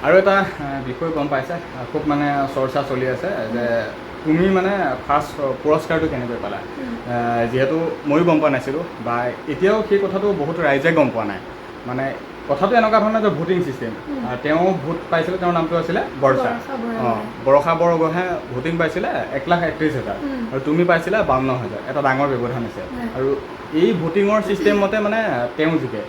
আৰু এটা বিষয় গম পাইছে, খুব মানে চৰ্চা চলি আছে যে তুমি মানে ফাৰ্ষ্ট পুৰস্কাৰটো কেনেকৈ পালা। যিহেতু ময়ো গম পোৱা নাছিলোঁ বা এতিয়াও সেই কথাটো বহুত ৰাইজে গম পোৱা নাই। মানে কথাটো এনেকুৱা ধৰণৰ যে ভোটিং ছিষ্টেম, তেওঁ ভোট পাইছিলে, তেওঁৰ নামটো আছিলে বৰ্ষা। বৰষা বৰগোহাঁই। অঁ, বৰষা বৰগোহাঁই ভোটিং পাইছিলে 1,31,000 আৰু তুমি পাইছিলা 52,000, এটা ডাঙৰ ব্যৱধান আছে। আৰু এই ভোটিঙৰ ছিষ্টেম মতে মানে তেওঁ জিকে।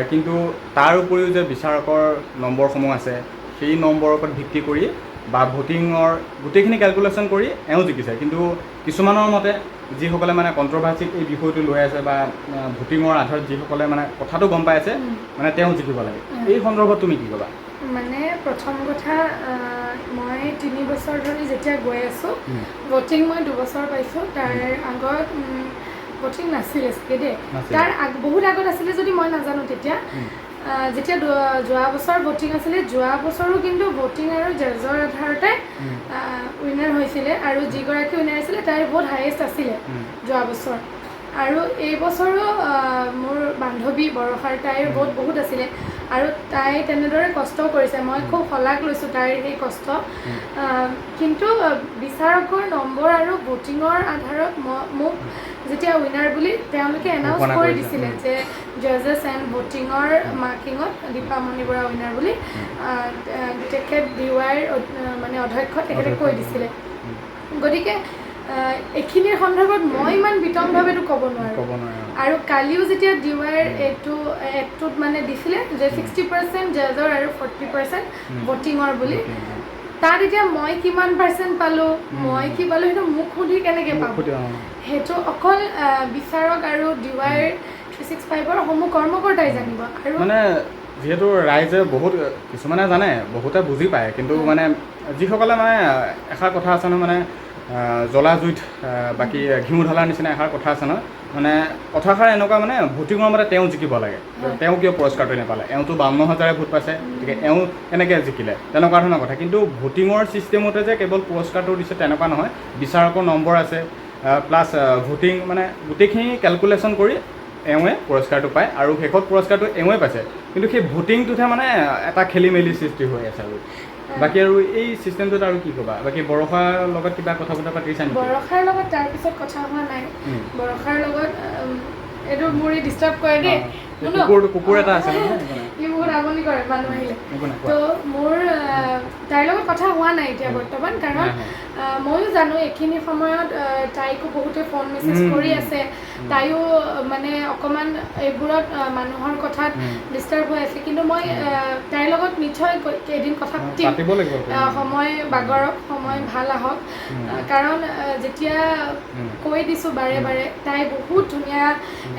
কিন্তু তাৰ উপৰিও যে বিচাৰকৰ নম্বৰসমূহ আছে, সেই নম্বৰৰ ওপৰত ভিত্তি কৰি বা ভোটিঙৰ গোটেইখিনি কেলকুলেশ্যন কৰি এওঁ জিকিছে। কিন্তু কিছুমানৰ মতে যিসকলে মানে কণ্ট্ৰভাৰ্চিত এই বিষয়টো লৈ আছে বা ভোটিঙৰ আধাৰত যিসকলে মানে কথাটো গম পাই আছে, মানে তেওঁ জিকিব লাগে, এই সন্দৰ্ভত তুমি কি ক'বা? মানে প্ৰথম কথা, মই 3 বছৰ ধৰি যেতিয়া গৈ আছোঁ, ভোটিং মই 2 বছৰ পাইছোঁ। তাৰ আগত ভোটিং নাছিলে চাগে দেই। নাছিলে। তাৰ বহুত আগত আছিলে যদি মই নাজানো। তেতিয়া যেতিয়া যোৱা বছৰ ভোটিং আছিলে, যোৱা বছৰো কিন্তু ভোটিং আৰু জাজৰ আধাৰতে উইনাৰ হৈছিলে আৰু যিগৰাকী উইনাৰ আছিলে তাইৰ বহুত হায়েষ্ট আছিলে যোৱা বছৰ। আৰু এই বছৰো মোৰ বান্ধৱী বৰষাৰ তাইৰ ভোট বহুত আছিলে আৰু তাই তেনেদৰে কষ্টও কৰিছে। মই খুব শলাগ লৈছোঁ তাইৰ সেই কষ্ট। কিন্তু বিচাৰকৰ নম্বৰ আৰু ভোটিঙৰ আধাৰত মোক যেতিয়া উইনাৰ বুলি তেওঁলোকে এনাউন্স ঘোষণা কৰি কৰিছে। দিছিলে যে জাজেছ এণ্ড ভোটিঙৰ মাৰ্কিঙত দীপামণি বৰা উইনাৰ বুলি, তেখেত ডি ৱাইৰ মানে অধ্যক্ষ তেখেতে কৈ দিছিলে। গতিকে এইখিনিৰ সন্দৰ্ভত মই ইমান বিতংভাৱেতো ক'ব নোৱাৰোঁ। ক'ব নোৱাৰে। আৰু কালিও যেতিয়া ডি ৱাইৰ এইটো এপটোত মানে দিছিলে যে 60% জাজৰ আৰু 40% ভোটিঙৰ বুলি, তাত এতিয়া মই কিমান পাৰ্চেণ্ট পালোঁ, মই কি পালোঁ, সেইটো মোক সুধি কেনেকৈ পাব? সেইটো অকল বিচাৰক আৰু ডি ৱাইৰ 365ৰ সমূহ কৰ্মকৰ্তাই জানিব আৰু মানে যিহেতু ৰাইজে বহুত কিছুমানে জানে, বহুতে বুজি পায়, কিন্তু মানে যিসকলে মানে এষাৰ কথা আছে নহয়, মানে জ্বলা জুইত বাকী ঘিউ ঢলাৰ নিচিনা এষাৰ কথা আছে নহয়। মানে কথাষাৰ এনেকুৱা, মানে ভোটিঙৰ মতে তেওঁ জিকিব লাগে, তেওঁ কিয় পুৰস্কাৰটো নাপালে, এওঁতো 52 হাজাৰে ভোট পাইছে, গতিকে এওঁ কেনেকৈ জিকিলে, তেনেকুৱা ধৰণৰ কথা। কিন্তু ভোটিঙৰ ছিষ্টেমতে যে কেৱল পুৰস্কাৰটো দিছে তেনেকুৱা নহয়, বিচাৰকৰ নম্বৰ আছে প্লাছ ভোটিং, মানে গোটেইখিনি কেলকুলেশ্যন কৰি এওঁৱে পুৰস্কাৰটো পায় আৰু শেষত পুৰস্কাৰটো এওঁৱে পাইছে। কিন্তু সেই ভোটিংটোতহে মানে এটা খেলি মেলি সৃষ্টি হৈ আছে। আৰু বাকী আৰু এই ছিষ্টেমটোত আৰু কি ক'বা? বাকী বৰষাৰ লগত কিবা কথা বতৰা পাতিছা নেকি? বৰষাৰ লগত তাৰপিছত কথা হোৱা নাই। বৰষাৰ লগত এইটো মোৰ ডিষ্টাৰ্ব কৰে দেই। শুনো। কুকুৰ এটা আছে নহয়? ই বহুত আমনি কৰে মানুহ আহিলে। একো নাই, কোৱা। তো মোৰ তাইৰ লগত কথা হোৱা নাই এতিয়া বৰ্তমান, কাৰণ নাই হোৱা। ময়ো জানো এইখিনি সময়ত তাইকো বহুতে ফোন মেছেজ কৰি আছে। তাইও মানে অকণমান এইবোৰত মানুহৰ কথাত ডিষ্টাৰ্ব হৈ আছে। কিন্তু মই তাইৰ লগত নিশ্চয় এদিন কথা পাতিম। পাতিব লাগিব। সময় বাগৰক, সময় ভাল আহক। কাৰণ যেতিয়া কৈ দিছোঁ বাৰে বাৰে, তাই বহুত ধুনীয়া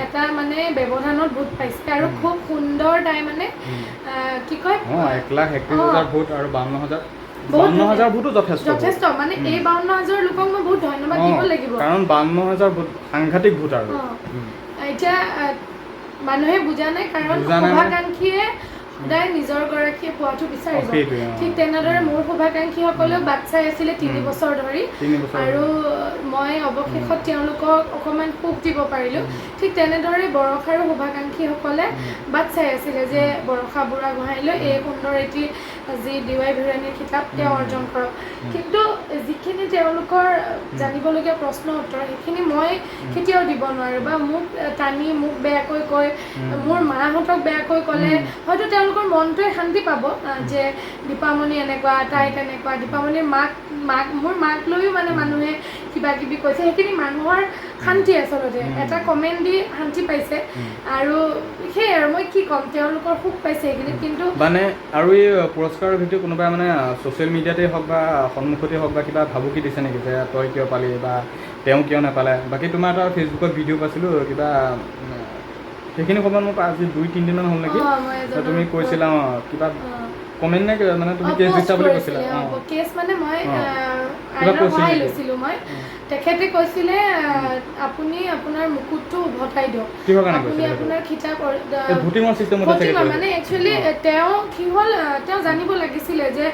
এটা মানে ব্যৱধানত ভোট পাইছে আৰু খুব সুন্দৰ তাই মানে কি কয়। অঁ, 1,31,000 ভোট আৰু 52 হাজাৰ, বহুত 52 হাজাৰ ভোটো যথেষ্ট ভোট। যথেষ্ট। মানে এই 52 হাজাৰ লোকক মই বহুত ধন্যবাদ দিব লাগিব। কাৰণ 52 হাজাৰ ভোট সাংঘাতিক ভোট আৰু এতিয়া মানুহে বুজা নাই, কাৰণ বুজা নাই মানে? শুভাকাংক্ষীয়ে সদায় নিজৰ গৰাকীয়ে পোৱাটো বিচাৰিব। সেইটোৱে, অ। ঠিক তেনেদৰে মোৰ শুভাকাংক্ষীসকলেও বাট চাই আছিলে 3 বছৰ ধৰি 3 বছৰ। আৰু মই অৱশেষত তেওঁলোকক অকণমান সুখ দিব পাৰিলোঁ। ঠিক তেনেদৰে বৰষাৰো শুভাকাংক্ষীসকলে বাট চাই আছিলে যে বৰষা বুঢ়াগোহাঁইলৈ এই সুন্দৰ এটি যি ডি ৱাই ভিৰাণীৰ খিতাপ তেওঁ অৰ্জন কৰক। কিন্তু যিখিনি তেওঁলোকৰ জানিবলগীয়া প্ৰশ্ন উত্তৰ, সেইখিনি মই কেতিয়াও দিব নোৱাৰোঁ বা মোক টানি মোক বেয়াকৈ কৈ মোৰ মাহঁতক বেয়াকৈ ক'লে হয়তো তেওঁলোকৰ মনটোৱে শান্তি পাব যে দীপামণি এনেকুৱা, তাই তেনেকুৱা। দীপামণিৰ মাক মোৰ মাক লৈও মানে মানুহে কিবা কিবি কৈছে, সেইখিনি মানুহৰ শান্তি আচলতে এটা কমেণ্ট দি শান্তি পাইছে। আৰু সেয়াই আৰু মই কি ক'ম, তেওঁলোকৰ সুখ পাইছে সেইখিনিত কিন্তু। মানে আৰু এই পুৰস্কাৰৰ ভিত্তিত কোনোবাই মানে ছ'চিয়েল মিডিয়াতেই হওক বা সন্মুখতেই হওক বা কিবা ভাবুকি দিছে নেকি যে তই কিয় পালি বা তেওঁ কিয় নাপালে? বাকী তোমাৰ এটা ফেচবুকত ভিডিঅ' পাইছিলোঁ কিবা, সেইখিনি সময়ত মোক আজি 2-3 দিনমান হ'ল নেকি? অঁ, মই এজনৰ তুমি কৈছিলা, অঁ, কিবা কমেণ্ট নে কিবা, মানে তুমি কেছ পোষ্ট দিছা বুলি কৈছিলা। কৰিছিলে। কেছ মানে মই আইনৰ কৈছিল সহায় নেকি? লৈছিলোঁ মই। তেখেতে কৈছিলে, আপুনি আপোনাৰ মুকুটটো উভতাই দিয়ক। কিহৰ কাৰণে আপুনি কৈছিলে সেইটো? আপোনাৰ খিতাপ এই ভোটিঙৰ চিষ্টেমতে চাগে ভোটিঙৰ কৈছে। মানে একচুৱেলি তেওঁ কি হ'ল, তেওঁ জানিব লাগিছিলে যে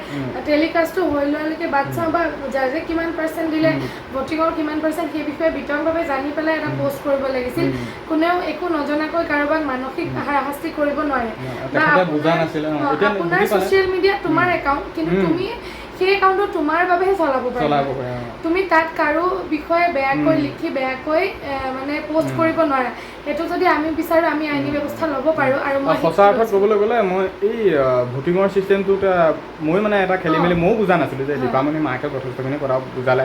টেলিকাষ্টটো হৈ লোৱালৈকে বাট চাওঁ বা জাজে কিমান পাৰ্চেণ্ট দিলে, ভোটিঙৰ কিমান পাৰ্চেণ্ট, সেই বিষয়ে বিতংভাৱে জানি পেলাই এটা পষ্ট কৰিব লাগিছিল। কোনেও একো নজনাকৈ কাৰোবাক মানসিক হাৰাশাস্তি কৰিব নোৱাৰে। বা তেখেতে বুজা নাছিলে, অ, এতিয়া আপোনাৰ বুজি পালে। ছ'চিয়েল মিডিয়া তোমাৰ একাউণ্ট, কিন্তু তুমি সেই একাউণ্টটো তোমাৰ বাবেহে চলাব পাৰিবা। চলাব পাৰে, অ। তুমি তাত কাৰো বিষয়ে বেয়াকৈ লিখি বেয়াকৈ মানে পষ্ট কৰিব নোৱাৰা। সেইটো যদি আমি বিচাৰোঁ, আমি আইনী ব্যৱস্থা ল'ব পাৰোঁ আৰু মই সঁচা অৰ্থত ক'বলৈ গ'লে মই এই ভোটিঙৰ চিষ্টেমটোত মই মানে এটা খেলি মেলি ময়ো বুজা নাছিলোঁ যে দীপামণি মাকে যথেষ্টখিনি কথা বুজালে।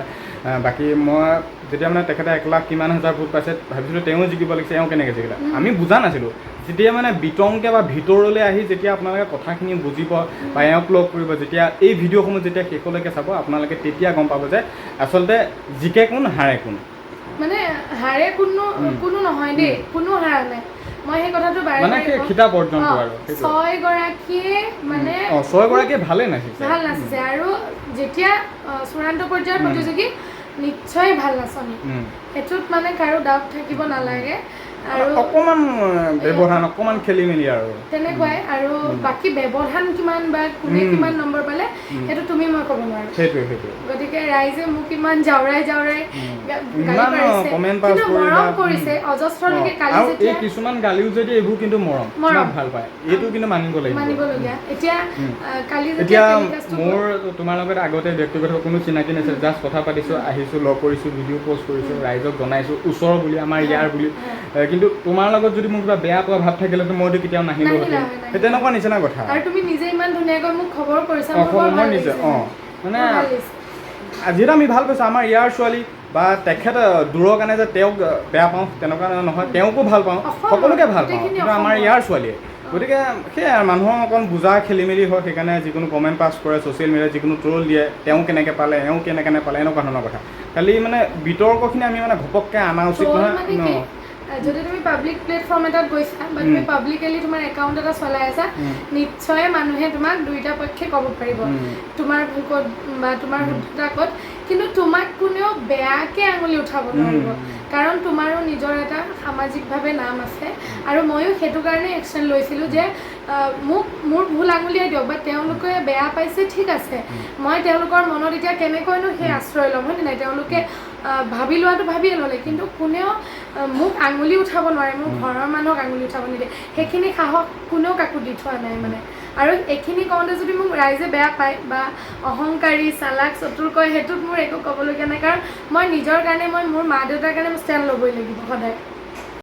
বাকী মই যেতিয়া মানে তেখেতে 1 লাখ কিমান হাজাৰ ভোট পাইছে, ভাবিছিলোঁ তেওঁ জিকিব লাগিছে, এওঁ কেনেকৈ জিকিলে, আমি বুজা নাছিলোঁ। যেতিয়া মানে বিতংকৈ বা ভিতৰলৈ আহি যেতিয়া আপোনালোকে কথাখিনি বুজিব বা এওঁক লগ কৰিব, যেতিয়া এই ভিডিঅ'সমূহ যেতিয়া শেষলৈকে চাব আপোনালোকে, তেতিয়া গম পাব যে আচলতে জিকে কোন, হাৰে কোন। মানে হাৰে কোনো কোনো নহয় দেই, কোনো হাৰা নাই। মই সেই কথাটো বাৰে মানে বাৰে সেই কওঁ। খিতাপ অৰ্জনটো আৰু সেইটোৱে। ছয়গৰাকীয়ে মানে ছয়গৰাকীয়ে ভালেই নাচিছে। ভাল নাচিছে আৰু যেতিয়া চূড়ান্ত পৰ্যায়ৰ প্ৰতিযোগী নিশ্চয় ভাল নাচনী, সেইটোত মানে কাৰো ডাউট থাকিব নালাগে। আৰু অকণমান ব্যৱধান, অকণমান খেলি মেলি আৰু তেনেকুৱাই আৰু বাকী ব্যৱধান কিমান বা কোনে কিমান নম্বৰ পালে, সেইটো তুমি মই ক'ব নোৱাৰো। সেইটোৱে সেইটোৱে। গতিকে ৰাইজে মোক ইমান জাউৰাই জাউৰাই গালি ইমান, পাৰিছে, comment pass কিন্তু কৰি মৰম কৰিছে অজস্ৰলৈকে। কালি আৰু এই যেতিয়া কিছুমান গালিও যদি এইবোৰ কিন্তু মৰম মৰম। ইমান ভাল পায়, এইটো কিন্তু মানিব লাগিব। মানিবলগীয়া। এতিয়া কালি যেতিয়া এতিয়া টেলিকাষ্টটো মোৰ তোমাৰ লগত আগতে ব্যক্তিগত কোনো চিনাকি নাছিল, জাষ্ট কথা পাতিছোঁ, আহিছোঁ, লগ কৰিছোঁ, ভিডিঅ' পষ্ট কৰিছোঁ, ৰাইজক জনাইছোঁ ওচৰৰ বুলি, আমাৰ ইয়াৰ বুলি। কিন্তু তোমাৰ লগত যদি মোৰ কিবা বেয়া পোৱা ভাৱ থাকিলেতো মইতো কেতিয়াও নাহিলো নাহিলা হেঁতেন। হয়, নাহিলা। সেই তেনেকুৱা নিচিনা কথা। আৰু তুমি নিজে ইমান ধুনীয়াকৈ মোক খবৰ কৰিছা, মোৰ খবৰ বৰ মই ভাল নিজে, লাগিছে। মানে বৰ ভাল লাগিছে। যিহেতু আমি ভাল পাইছোঁ আমাৰ ইয়াৰ ছোৱালী বা তেখেত দূৰৰ কাৰণে যে তেওঁক বেয়া পাওঁ তেনেকুৱা নহয়, তেওঁকো ভাল পাওঁ, অসমৰ, সকলোকে ভাল পাওঁ, গোটেইখিনি কিন্তু আমাৰ অসমৰ। ইয়াৰ ছোৱালীয়ে। গতিকে সেয়াই আৰু মানুহৰ অকণ বুজা খেলি মেলি হয়, সেইকাৰণে যিকোনো কমেণ্ট পাছ কৰে ছ'চিয়েল মিডিয়াত, যিকোনো ট্ৰল দিয়ে, তেওঁ কেনেকৈ পালে, এওঁ কেনেকৈ নাপালে, এনেকুৱা ধৰণৰ কথা। খালি মানে বিতৰ্কখিনি আমি মানে ঘপককৈ অনা উচিত ট্ৰল নহয় মানে ন। কি, যদি তুমি পাব্লিক প্লেটফৰ্ম এটাত গৈছা বা তুমি পাব্লিকেলি তোমাৰ একাউণ্ট এটা চলাই আছা, নিশ্চয় মানুহে তোমাক দুইটা পক্ষে ক'ব পাৰিব, তোমাৰ ভুল ক'ত বা তোমাৰ শুদ্ধতা ক'ত। কিন্তু তোমাক কোনেও বেয়াকৈ আঙুলি উঠাব নোৱাৰিব, কাৰণ তোমাৰো নিজৰ এটা সামাজিকভাৱে নাম আছে। আৰু ময়ো সেইটো কাৰণে একশ্যন লৈছিলোঁ যে মোক মোৰ ভুল আঙুলিয়াই দিয়ক বা তেওঁলোকে বেয়া পাইছে, ঠিক আছে, মই তেওঁলোকৰ মনত এতিয়া কেনেকৈনো সেই আশ্ৰয় ল'ম, হয়নে নাই? তেওঁলোকে ভাবি লোৱাটো ভাবিয়ে ল'লে, কিন্তু কোনেও মোক আঙুলি উঠাব নোৱাৰে, মোৰ ঘৰৰ মানুহক আঙুলি উঠাব নিদিয়ে। সেইখিনি সাহস কোনেও কাকো দি থোৱা নাই মানে। আৰু এইখিনি কওঁতে যদি মোক ৰাইজে বেয়া পায় বা অহংকাৰী, চালাক, চতুৰ কয়, সেইটোত মোৰ একো ক'বলগীয়া নাই, কাৰণ মই নিজৰ কাৰণে, মই মোৰ মা দেউতাৰ কাৰণে মই ষ্টেণ্ড ল'বই লাগিব সদায়।